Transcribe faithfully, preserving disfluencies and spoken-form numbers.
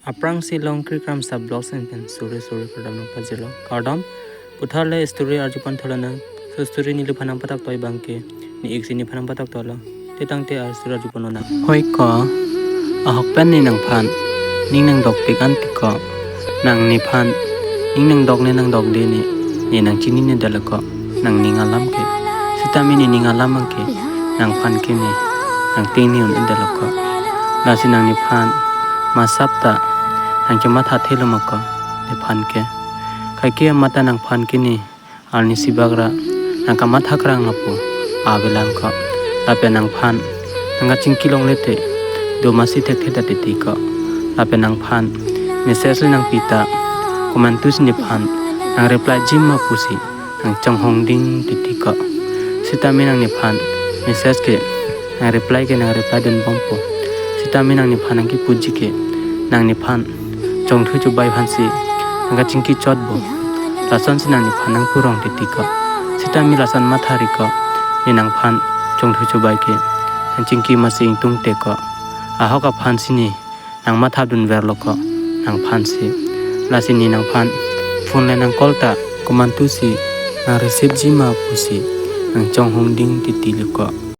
Aphrangsi Longkri Kramsa Vlogs pen suri suri kardom nangpajirlo. Kardom, puthot le story arjupon tholonang. So story neliphan nangpatok toi abangke, ne-ik si nephan nangpatok toilo. Te tangte ar story arjupon lonang. Hoi ko, ahok pen ne nangphan ning nangdokpik an tiko, nang nephan ning nangdok ne nangdokde ne, ne nangchininedet lo ko, nangning alam ke. Sitame ne ning alam abangke nangphan ke ne nangting ne un-edet lo ko. Lasi nang nephan masap ta nangchematha thelo ma ko nephan ke. Kaike amata nangphan ke ne arnisi bagra nangkamatha krang lapu avelang ko. Lapen nangphan nangkachingki longle te, do masi thekthe ta titi ko. Lapen nangphan message le nangpi ta, komantusi nephan nangreply ji ma pusi nangchonghong ding titi ko. Sitame nang nephan message ke nangreply ke nangreply dunbompo. Sitame nang nephan nangkipuji ke nang nephan chongthu chobai aphansi nangkachingki chotpo. Lasonsi nang nephan nangpurong titi ko. Sitame lason mathari ko, ne nangphan chongthu chobai ke nangchingki masi ingtungte ko. Ahok aphansi ne nangmatha dunverlo ko nangphansi. Lasi ne nangphan phone le nang call ta, komantusi nang receive ji ma pusi nangchonghong ding titi lo ko.